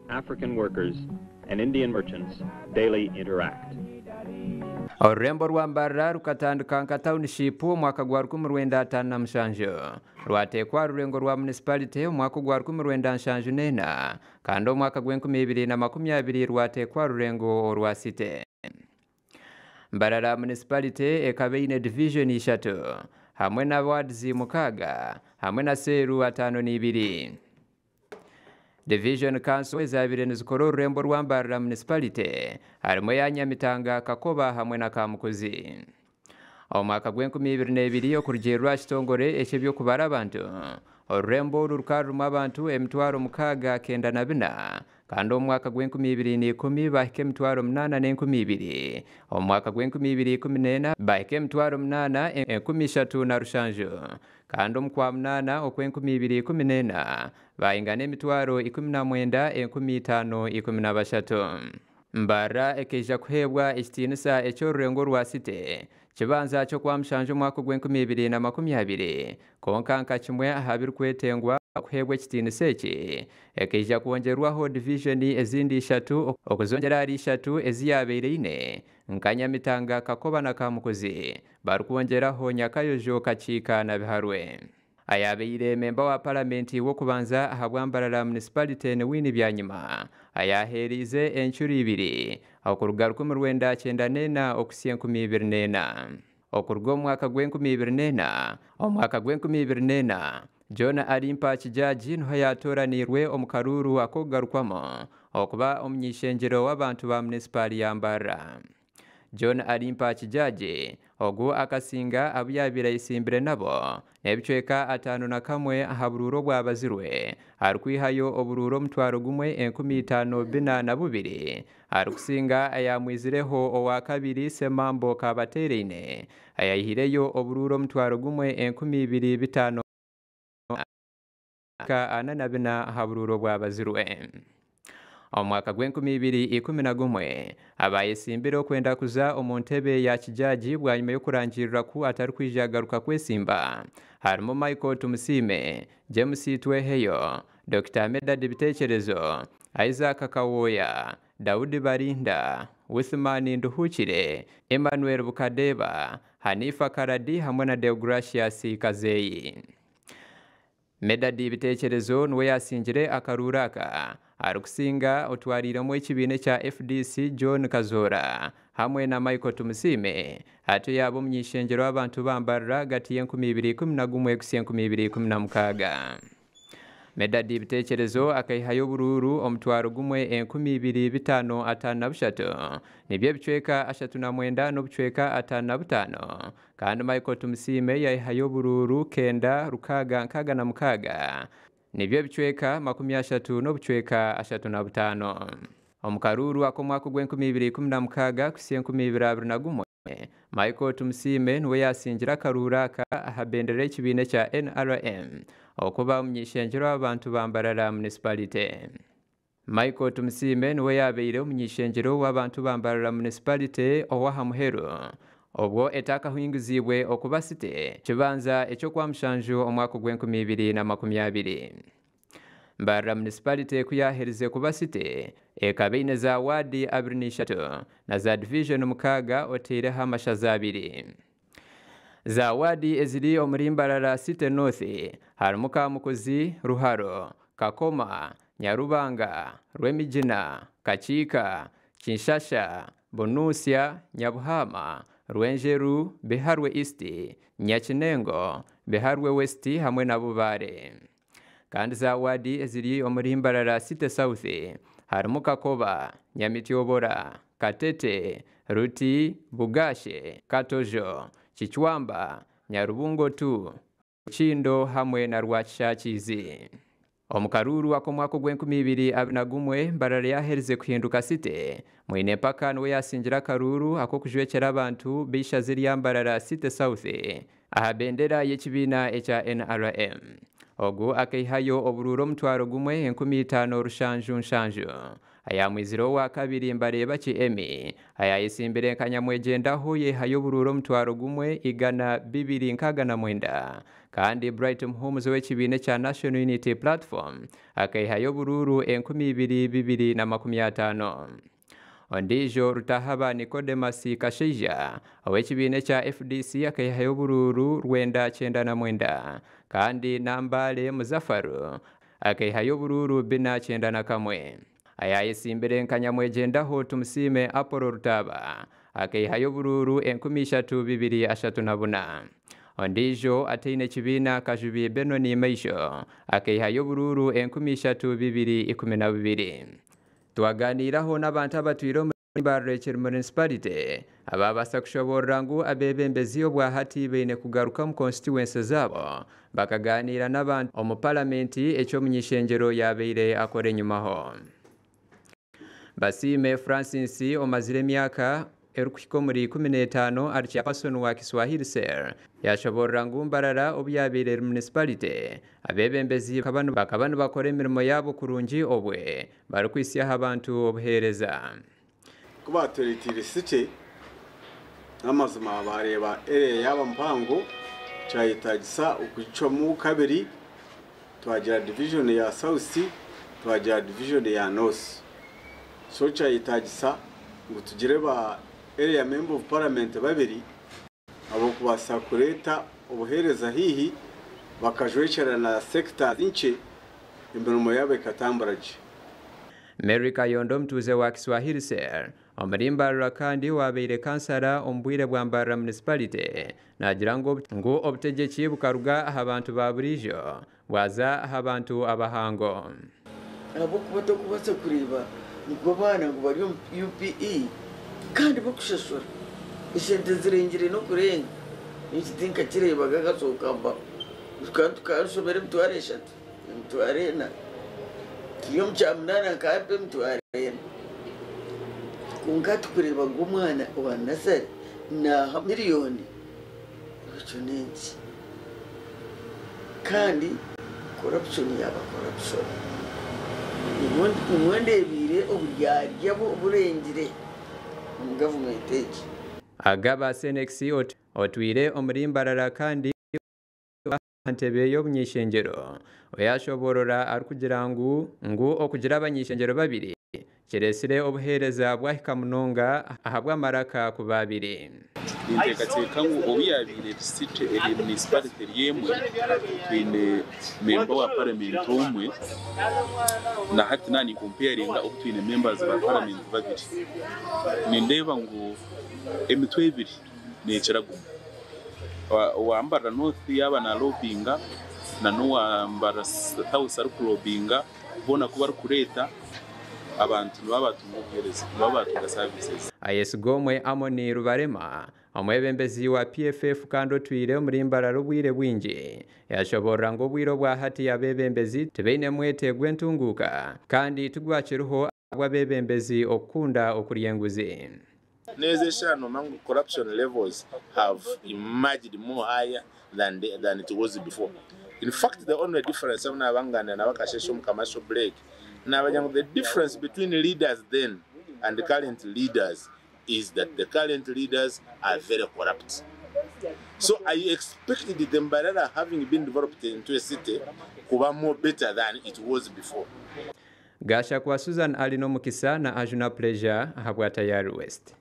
African workers and Indian merchants daily interact. Orurembo rwa Mbarara rukatandika nka tawunishipu omu mwaka gwa 1957, rwateekwa aha rurengo rwa munisipalite omu mwaka ogwa 1974 kandi omu mwaka gw'e2020 rwateekwa aha rurengo orwa site. Mbarara munisipalite ekaba eine divijoni ishatu hamwe na waadizi mukaaga hamwe na seeru 52. Division Council ezabaire nizikora orurembo rwa Mbarara munisipalite harimu eya Nyamitanga, Kakoba hamwe na Kamukuzi. Omu mwaka gw'e2002 okurugiirira aha kitongore eky'eby'okubara abantu, orurembo oru rukaba rurimu abantu 6,094 kandi omu mwaka gw'e2010 bahika 8,002. Omu mwaka gw'e2014 bahika 8,037 kandi omu kwa munaana okw'e2014 bayingana 19,513. Mbarara ekaija kuheebwa ekitiinisa eky'orurengo rwa site kibanza ky'okwamushanju omwaka ogw'e2020, kwonka nka kimwe aha birikwetengwa okuheebwa ekitiinisa eki, ekaija kwongyerwaho divijoni ezindi ishatu okuzongyera ahari ishatu ezi yaabaire eine nka Nyamitanga, Kakoba na Kamukuzi, barikwongyeraho Nyakayojo, Kakiika na Biharwe. Ayabaire memba wa paramenti w'okubanza ahabwa Mbarara munisipalite ni Winnie Byanyima ayaheereize encuro ibiri okuruga 1994 okuhitsya 2004. Okuruga omu mwaka gw'e2004 omu mwaka gw'e2004 John Alimpa Kijaji niho yatooraniirwe omu karuuru ak'okugarukwamu okuba omuny'eishengyero w'abantu ba munisipaali ya Mbarara. John Alimpa Kijaji ogu akasinga abu yaabaire ayesimbire nabo n'ebicweka 51 aha buruuru obwabazirwe, arikwihayo oburuuru 1,542, arikusinga ayamwizireho owa kabiri Semambo Kabatereine ayayihireyo oburuuru 1,2,544 aha buruuru obwabazirwe. Omu mwaka gw'e2011 abayesimbire okwenda kuza omu ntebe ya Kijaji bwanyima y'okurangirira ku atarikwija kugaruka kwesimba harimu Michael Tumusiime, James Tweheyo, Dr. Medard Bitekerezo, Isaac Kawoya, Daudi Barinda, Uthman Nduhukire, Emmanuel Bukadeba, Hanifa Karadi hamwe na Deogratias Kazeyi. Medard Bitekerezo niwe yasingire akaruuru aka arikusinga otwariiremu ekibiina ekya FDC John Kazoora hamwe na Michael Tumusiime, atyo yaaba omuny'eishengyero w'abantu ba Mbarara ahagati y'e2011 kuhitsya 2016. Medard Bitekerezo akaihayo oburuuru 1,2,553, nibyo ebicweka 39 n'obucweka 55, kandi Michael Tumusiime yaihayo oburuuru 9,666, nibyo ebicweka 30 n'obucweka 35. Omu karuuru ak'omwaka ogw'e2016 kuhitsya 2021, Michael Tumusiime niwe yasingira akaruuru aka aha bendera y'ekibiina ekya NRM okuba omuny'eishengyero w'abantu ba Mbarara munisipalite. Michael Tumusiime niwe yabaire omuny'eishengyero w'abantu ba Mbarara munisipalite ow'aha muheru obwo etakahinguzibwe okuba site kibanza eky'okwamushanju omwaka ogw'e2020. Mbarara munisipalite ku yaherize kuba site ekaba eine za waadi 23 na za divijoni 6 oteireho amashaza 2. Za waadi eziri omuri Mbarara City North harimu Kamukuzi, Ruharo, Kakoma, Nyarubanga, Rwemigina, Kakiika, Kinshasha, Bunusya, Nyabuhama, Rwenjeru, Biharwe East, Nyakinengo, Biharwe West hamwe na Bubare. Kandi za waadi eziri omuri Mbarara City South harimu Kakoba, Nyamityobora, Katete, Ruti, Bugashe, Katojo, Kichwamba, Nyarubungo 2, Rukindo hamwe na Rwakishakizi. Omu karuuru ak'omwaka ogw'e2021 Mbarara yaherize kuhinduka site, Mwine Mpaka niwe yasingira akaruuru ak'okujwekyera abantu b'eishaza erya Mbarara City South aha bendera y'ekibiina ekya NRM. Ogu akaihayo oburuuru 1,577. Ayamwizire owa kabiri Mbareebaki Emmy ayayesimbire nka nyamwegyendaho yehayo oburuuru 1,269. Kandi Bright Muhumuza ow'ekibiina ekya National Unity Platform akaihayo oburuuru 2,250. Ondiijo Rutahaba Nicodemus Kashaija ow'ekibiina ekya FDC akaihayo oburuuru 999. Kandi Nambale Muzafaru akaihayo oburuuru 491. Ayayesimbire nka nyamwegyendaho Tumusiime Apollo Rutaba akaihayo oburuuru 3,234. Ondiijo ataine kibiina Kajubi Benoni Maisho akaihayo oburuuru 3,212. Twaganiiraho n'abantu abatwire omu Mbarara Municipality ababaasa kushoborora ngu abeebembezi obwahati baine kugaruka omu constituency zaabo bakaganiira n'abantu omu palamenti eky'omunyishengyero yabaire akora enyumaho. Basiime Francis omazire emyaka erikuhika omuri 15 ari chairperson wa Kiswahili Cell yashoborora ngu Mbarara obu yabaire eri municipality abeebembezi bakaba nibakora emirimo yaabo kurungi obwe barikwisyaho abantu obuheereza. Ku batureetiire city n'amazima bareeba area yaaba mpango kyayetagisa okucwamu kabiri, twagira division ya south, twagira division ya north. So kyayetagisa ngu tugire ba area member of parliament babiri abokubaasa kureeta obuheereza haihi bakajwekyerana sector nkye emirimo yaabo ekatambura gye. Mary Kayondo omutuuze wa Kiswahili Cell omuri Mbarara kandi wabaire kansara omu bwire bwa Mbarara Municipality nagira ngu obutegyeki bukaruga aha bantu ba buriijo bwaza aha bantu abahango. Ahabw'okuba tokubaasa kureeba ngu abaana ngu bari omu UPE kandi bakushashura esente zirengire n'okurenga. Eki tinkakireebaga akasooka mbaho. Kandi tukanshomera 30,000, 40,000. Turi omu kyamunaana nkampa 40,000. Kwonka tukureeba ngu omwana owa nasari naaha miliyoni, ekyo n'enki? Kandi corruption yaaba corruption. Nimwo ndeebiire oburyarya burengire omu gavumenti egi. Agaba Senex otwire omuri Mbarara kandi ntebe y'obunyishengyero oyashoborora arikugira ngu okugira abanyishengyero babiri kiresire obuheereza bwahika munonga ahabw'amaraka kuba abiri. Ninteekateeka ngu obu yabaire city eri municipality eri emwe twine member wa parliament omwe, na hati nani comparinga obu twine members ba parliament babiri, nindeeba ngu emitwe ebiri nekira gumwe. Owa Mbarara North yaba na lobbyinga na n'owa Mbarara South arikulobbyinga, boona ku barikureeta abantu nibaba batunga obuheereza, nibaba batunga services. Ayesigomwe Amoni Rubarema omwebembezi wa PFF kandi otwire omuri Mbarara obwire bwingi yashoborora ngu obwire obwahati abeebembezi tibaine mwete gw'entunguuka kandi tigwakiriho ahabw'abeebembezi okukunda okurya enguzi. Nezeshano corruption levels have emerged more higher than it was before. In fact, the only difference commercial break. Now, the difference between leaders then and the current leaders is that the current leaders are very corrupt. So I expected the Mbarara, having been developed into a city, kuba more better than it was before. Gasha kwa Susan Alino Mukisa na Ajuna Pleasure ahabwa Tayari West.